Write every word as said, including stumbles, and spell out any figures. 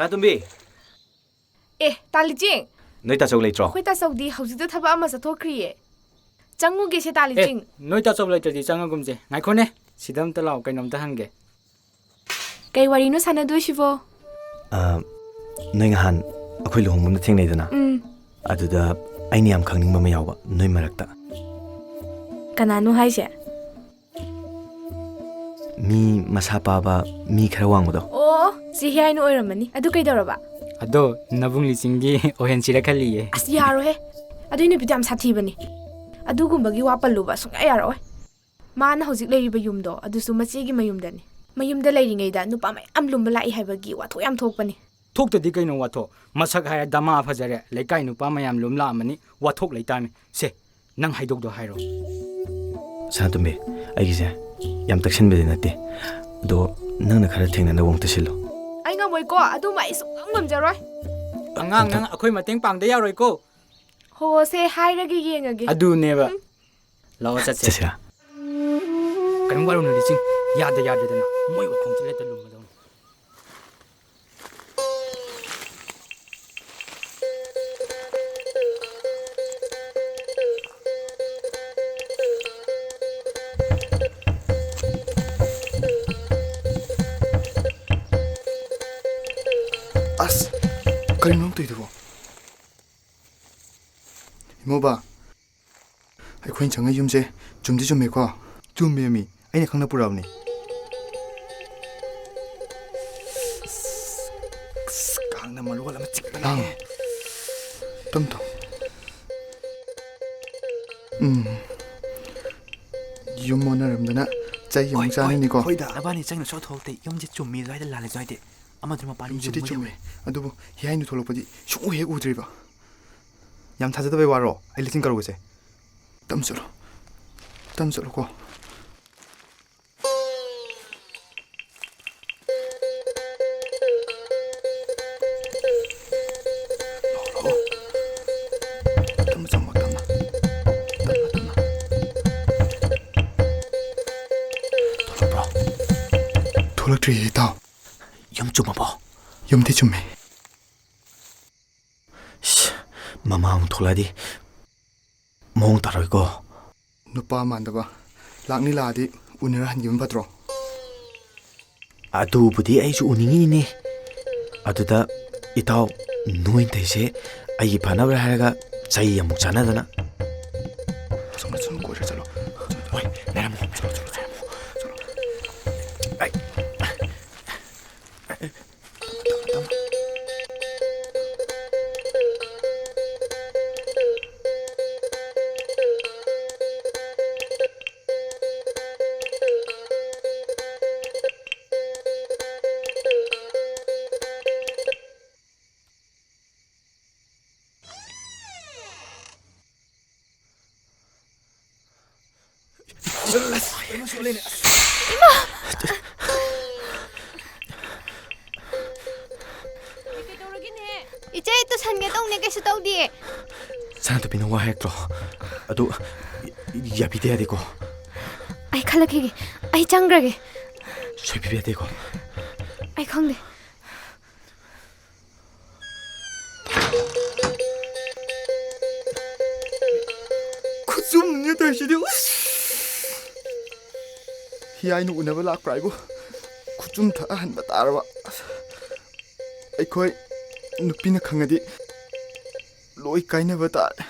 ꯁꯅꯥꯇꯣꯝꯕꯤ! ꯑꯦ, ꯇꯥꯂꯤꯆꯤꯡ! ꯅꯣꯏ ꯇꯥꯆꯧ ꯂꯩꯇ꯭ꯔꯣ? ꯑꯩꯈꯣꯏ ꯇꯥꯆꯧꯗꯤ ꯍꯧꯖꯤꯛꯇ ꯊꯕꯛ ꯑꯃ ꯆꯠꯊꯣꯛꯈ꯭ꯔꯤꯌꯦ꯫ ꯆꯪꯉꯨꯒꯦꯁꯦ, ꯑꯦ, ꯇꯥꯂꯤꯆꯤꯡ꯫ ꯅꯣꯏ ꯇꯥꯆꯧ ꯂꯩꯇ꯭ꯔꯗꯤ ꯆꯪꯉꯒꯨꯝꯁꯦ꯫ ꯉꯥꯏꯈꯣꯅꯦ, ꯁꯤꯗ ꯑꯝꯇ ꯂꯥꯛꯑꯣ, ꯀꯩꯅꯣꯝꯇ ꯍꯪꯒꯦ꯫ ꯀꯩ ꯋꯥꯔꯤꯅꯣ ꯁꯥꯟꯅꯗꯣꯏꯁꯤꯕꯣ? ꯑ, ꯅꯣꯏ ꯅꯍꯥꯟ ꯑꯩꯈꯣꯏ ꯂꯨꯍꯣꯡꯕꯝꯗ ꯊꯦꯡꯅꯩꯗꯅ? ꯎꯝ꯫ ꯑꯗꯨꯗ ꯑꯩꯅ ꯌꯥꯝ ꯈꯪꯅꯤꯡꯕ ꯑꯃ ꯌꯥꯎꯕ, ꯅꯣꯏ ꯃꯔꯛꯇ꯫ ꯀꯅꯥꯅꯣ ꯍꯥꯏꯁꯦ? ꯃꯤ ꯃꯁꯥ ꯄꯥꯕ, ꯃꯤ ꯈꯔ ꯋꯥꯡꯕꯗꯣ꯫ ꯑꯣ, ꯆꯦ ꯍꯤꯌꯥꯏꯅ ꯑꯣꯏꯔꯝꯃꯅꯤ꯫ ꯑꯗꯨ ꯀꯩꯗꯧꯔꯕ? ꯑꯗꯣ ꯅꯕꯨꯡ ꯂꯤꯆꯤꯡꯒꯤ ꯑꯣꯏꯍꯟꯁꯤꯔ ꯈꯜꯂꯤꯌꯦ꯫ ꯑꯁ, ꯌꯥꯔꯣꯏꯍꯦ꯫ ꯑꯗꯨꯏ ꯅꯨꯄꯤꯗꯣ ꯌꯥꯝ ꯁꯥꯊꯤꯕꯅꯤ꯫ ꯑꯗꯨꯒꯨꯝꯕꯒꯤ ꯋꯥ ꯄꯜꯂꯨꯕ ꯁꯨꯡꯌꯥ ꯌꯥꯔꯛꯑꯣꯏ꯫ ꯃꯥꯅ ꯍꯧꯖꯤꯛ ꯂꯩꯔꯤꯕ ꯌꯨꯝꯗꯣ, ꯑꯗꯨꯁꯨ ꯃꯆꯦꯒꯤ ꯃꯌꯨꯝꯗꯅꯤ꯫ ꯃꯌꯨꯝꯗ ꯂꯩꯔꯤꯉꯩꯗ ꯅꯨꯄꯥ ꯃꯌꯥꯝ ꯂꯨꯝꯕ ꯂꯥꯛꯏ ꯍꯥꯏꯕꯒꯤ ꯋꯥꯊꯣꯛ ꯌꯥꯝ ꯊꯣꯛꯄꯅꯤ꯫ ꯊꯣꯛꯇꯗꯤ ꯀꯩꯅꯣ ꯋꯥꯊꯣꯛ? ꯃꯁꯛ ꯍꯥꯏꯔ ꯗꯃꯥ ꯐꯖꯔꯦ, ꯂꯩꯀꯥꯏ ꯅꯨꯄꯥ ꯃꯌꯥꯝ ꯂꯨꯝ ꯂꯥꯛꯑꯝꯃꯅꯤ, ꯋꯥꯊꯣꯛ ꯂꯩꯇꯥꯔꯅꯤ꯫ ꯁꯦ, ꯅꯪ ꯍꯥꯏꯗꯧꯗꯣ ꯍꯥꯏꯔꯣ꯫ ꯁꯅꯥꯇꯣꯝꯕꯤ, ꯑꯩꯒꯤꯁꯦ ꯌꯥꯝ ꯇꯛꯁꯟꯕꯗꯤ ꯅꯠꯇꯦ, ꯑꯗꯣ ꯅꯪꯅ ꯈꯔ ꯊꯦꯡꯅꯅꯕ ꯑꯃꯨꯛꯇ ꯁꯤꯜꯂꯣ꯫ ꯑꯩ ꯉꯝꯃꯣꯏꯀꯣ, ꯑꯗꯨꯃ ꯑꯩ ꯁꯨꯡꯉꯝ ꯉꯝꯖꯔꯣꯏ꯫ ꯑꯉꯥꯡ, ꯅꯪ ꯑꯩꯈꯣꯏ ꯃꯇꯦꯡ ꯄꯥꯡꯗ ꯌꯥꯔꯣꯏꯀꯣ꯫ ꯍꯣ, ꯁꯦ ꯍꯥꯏꯔꯒ ꯌꯦꯡꯉꯒꯦ꯫ ꯑꯗꯨꯅꯦꯕ꯫ ꯎꯝ꯫ ꯂꯥꯛꯑꯣ, ꯆꯠꯁꯦ꯫ ꯆꯠꯁꯤꯔꯥ? ꯀꯩꯅꯣꯝ ꯋꯥꯔꯧꯅꯔꯤꯁꯤꯡ ꯌꯥꯗ ꯌꯥꯗ꯭ꯔꯦꯗꯅ ꯃꯣꯏ ꯋꯥꯈꯣꯡꯁꯦ ꯂꯦꯞꯇ ꯂꯨꯝꯃꯗꯧꯅꯤ꯫ ꯑꯁ, ꯀꯔꯤꯅꯣ ꯅꯪ ꯇꯧꯔꯤꯗꯨꯕꯣ? ꯏꯃꯧꯕ, ꯑꯩꯈꯣꯏꯅ ꯆꯪꯉ ꯌꯨꯝꯁꯦ ꯆꯨꯝꯗꯤ ꯆꯨꯝꯃꯦꯀꯣ? ꯆꯨꯝꯃꯦꯃꯤ, ꯑꯩꯅ ꯈꯪꯅ ꯄꯨꯔꯛꯑꯕꯅꯤ꯫ ꯑꯁ, ꯀꯥꯡꯅ ꯃꯔꯣꯜ ꯑꯃ ꯆꯤꯛꯄꯅꯦ꯫ ꯂꯥꯡ꯫ ꯇꯝ ꯇꯝ꯫ ꯎꯝ꯫ ꯌꯨꯝ ꯑꯣꯟꯅꯔꯝꯗꯅ ꯆꯩ ꯑꯃꯨꯛ ꯍꯣꯏ, ꯍꯣꯏ, ꯆꯥꯔꯅꯤꯀꯣ꯫ ꯍꯣꯏꯗ꯫ ꯅꯕꯥꯅꯤ ꯆꯪꯅ ꯁꯣꯛ ꯊꯣꯛꯇꯦ꯫ ꯌꯨꯝꯁꯦ ꯆꯨꯝꯃꯤ ꯑꯗꯨꯋꯥꯏꯗ ꯂꯥꯜꯂꯦ ꯑꯗꯨꯋꯥꯏꯗꯤ꯫ ꯑꯃꯗꯨꯅ ꯃꯄꯥꯟ ꯌꯨꯝꯁꯤꯗꯤ ꯌꯨꯝ ꯆꯨꯝꯃꯦ꯫ ꯑꯣꯏꯔꯦ꯫ ꯑꯗꯨꯕꯨ ꯍꯤꯌꯥꯏꯅ ꯊꯣꯛꯂꯛꯄꯗꯤ ꯁꯨꯡꯎ ꯍꯦꯛ ꯎꯗ꯭ꯔꯤꯕ꯫ ꯌꯥꯝ ꯊꯥꯖꯗꯕꯩ ꯋꯥꯔꯣ? ꯑꯩ ꯂꯤꯁꯤꯡ ꯀꯔꯧꯒꯁꯦ꯫ ꯇꯝ ꯆꯠꯂꯣ꯫ ꯇꯝ ꯆꯠꯂꯣꯀꯣ꯫ ꯂꯥꯛꯑꯣ, ꯂꯥꯛꯑꯣ꯫ ꯇꯞꯅ ꯆꯪꯉꯣ, ꯇꯞꯅ꯫ ꯇꯞꯅ, ꯇꯞꯅ꯫ ꯊꯣꯛꯂꯛꯄ꯭ꯔꯣ? ꯊꯣꯛꯂꯛꯇ꯭ꯔꯤꯌꯦ, ꯏꯇꯥꯎ꯫ ꯌꯨꯝ ꯆꯨꯝꯃꯕꯣ? ꯌꯨꯝꯗꯤ ꯆꯨꯝꯃꯦ꯫ ꯏꯁ, ꯃꯃꯥ ꯑꯃꯨꯛ ꯊꯣꯛꯂꯛꯑꯗꯤ ꯃꯑꯣꯡ ꯇꯥꯔꯣꯏꯀꯣ꯫ ꯅꯨꯄꯥ ꯃꯥꯟꯗꯕ꯫ ꯂꯥꯛꯅꯤ ꯂꯥꯛꯑꯗꯤ ꯎꯅꯔ ꯍꯟꯈꯤꯕꯅ ꯐꯠꯇ꯭ꯔꯣ? ꯑꯗꯨꯕꯨꯗꯤ ꯑꯩꯁꯨ ꯎꯅꯤꯡꯉꯤꯅꯦ꯫ ꯑꯗꯨꯗ ꯏꯇꯥꯎ, ꯅꯣꯏ ꯇꯩꯁꯦ ꯑꯩꯒꯤ ꯐꯅꯕ ꯍꯥꯏꯔꯒ ꯆꯩ ꯑꯃꯨꯛ ꯆꯥꯟꯅꯗꯅ꯫ ꯑꯁꯣꯝꯗ ꯁꯨꯝ ꯀꯣꯏꯔ ꯆꯠꯂꯣ꯫ ꯍꯣꯏ, ꯂꯩꯔꯝꯃꯣ꯫ ꯆꯠꯂꯣ, ꯆꯠꯂꯣ, ꯂꯩꯔꯝꯃꯣ꯫ ꯆꯠꯂꯣ꯫ ꯑꯩ꯫ ꯏꯆꯦ, ꯇꯨꯁꯟꯒꯦ ꯇꯧꯅꯦ, ꯀꯩꯁꯨ ꯇꯧꯗꯤꯌꯦ꯫ ꯁꯅꯥꯇꯣꯝꯕꯤꯅ ꯋꯥ ꯍꯥꯏꯔꯛꯇ꯭ꯔꯣ? ꯑꯗꯨ ꯌꯥꯕꯤꯗ ꯌꯥꯗꯦꯀꯣ꯫ ꯑꯩ ꯈꯜꯂꯛꯈꯤꯒꯦ, ꯑꯩ ꯆꯪꯈ꯭ꯔꯒꯦ꯫ ꯁꯣꯏꯕꯤꯕ ꯌꯥꯗꯦꯀꯣ꯫ ꯑꯩ ꯈꯪꯗꯦ꯫ ꯈꯨꯆꯨꯝꯅꯦ ꯇꯧꯔꯤꯁꯤꯗꯤ꯫ ꯎꯁ! ꯍꯤꯌꯥꯏꯅ ꯎꯅꯕ ꯂꯥꯛꯄ꯭ꯔꯥ ꯍꯥꯏꯕꯨ ꯈꯨꯆꯨꯝ ꯊꯛ ꯑꯍꯟꯕ ꯇꯥꯔꯕ꯫ ꯑꯁ! ꯑꯩꯈꯣꯏ ꯅꯨꯄꯤꯅ ꯈꯪꯉꯗꯤ ꯂꯣꯏ ꯀꯥꯏꯅꯕ ꯇꯥꯔꯦ꯫